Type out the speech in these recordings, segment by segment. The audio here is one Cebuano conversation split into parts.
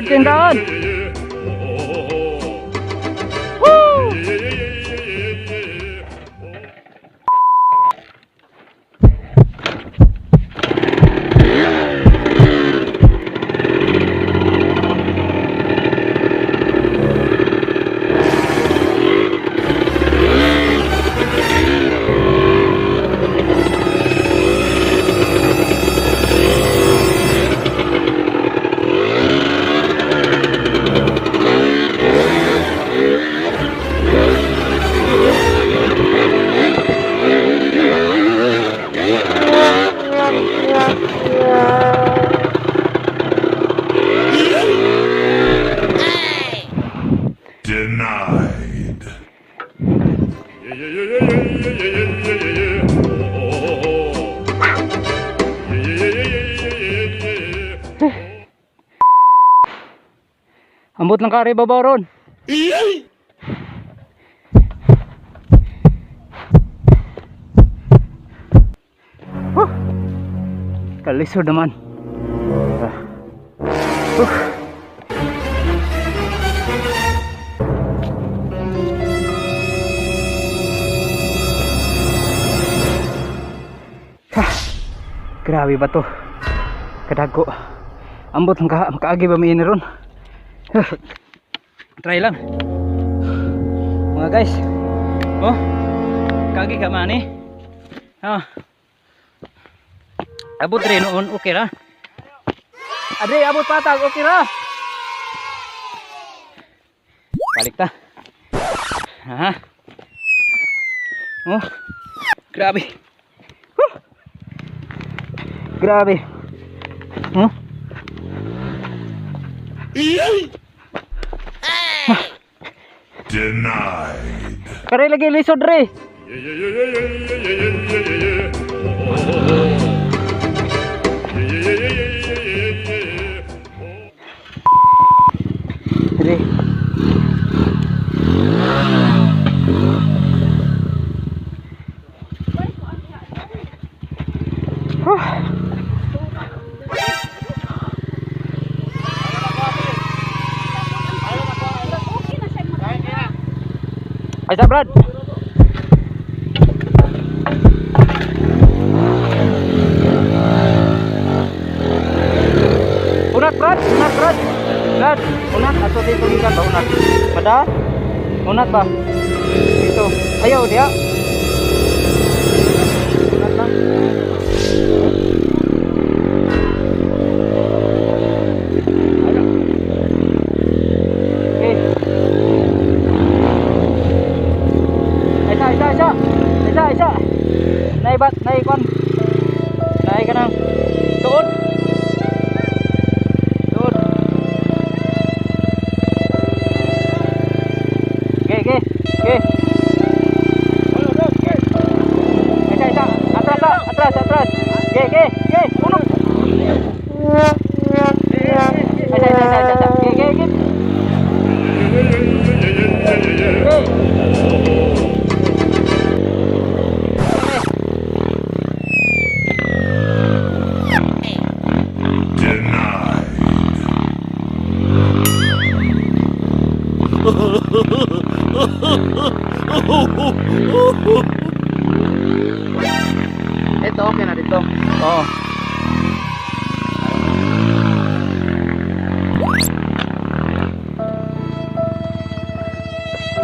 Lisod kayong daan. Woo! Denied. Ambot lang kare babaw ron. Huh. Kalisod naman. Ah. Huh. Ha. Grabe ba to? Kadago. Ambot lang ka, makaagi ba may ron? Try lang. Mga guys. Oh. Kagi ka man eh. Ah. Abot rin noon, okay ra. Adre, abot patag, okay ra. Balik ta. Ha. Oh. Grabe. Huh. Grabe. Oh. Denied. Kare lagi lisod re. Re. Huh. Ay, sa Brad. Unat Brad, unat Brad. Brad, unat ato dito gikan ba unat. Pada? Unat ba? Dito. Ayaw diya. Unat lang. Ayaw. Okay. Isa, isa, isa. Isa, isa. Naibat, naikon. Naik ka ng tuod. Tuod. Okay, okay. Okay. Isa, isa. Atras, ah. Atras, atras. Okay, okay, okay. Uno. Isa, isa, isa, isa, isa. Okay, okay, okay. Okay. Denied. Ito, okay na dito. Oo.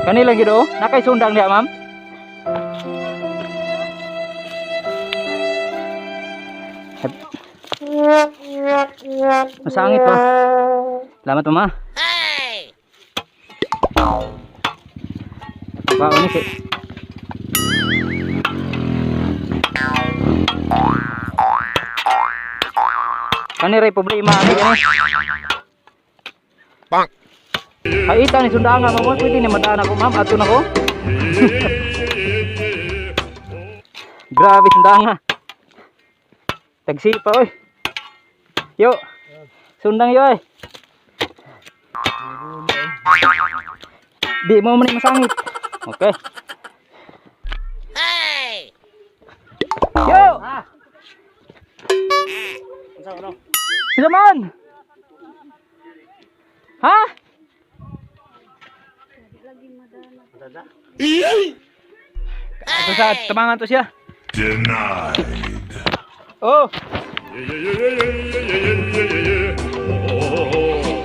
Kani lagi do, nakay sundang diha, ma'am. Masangit pa. Salamat, mama. Hey! Ni si. Kani ray problema ani kani. Bang. Ay ita ni sundang nga ma'am, pwede ni madaan ako, ma'am, ato na ko. Grabe sundang nga. Tagsi pa oy. Yo. Sundang yo ay. Di mo man ni masangit. Okay. Yo! Unsa ano? Isa man! Ha? Lagi madana. Dada. Ato sa tabangan to siya. Denied. Oh, Yeah. Oh.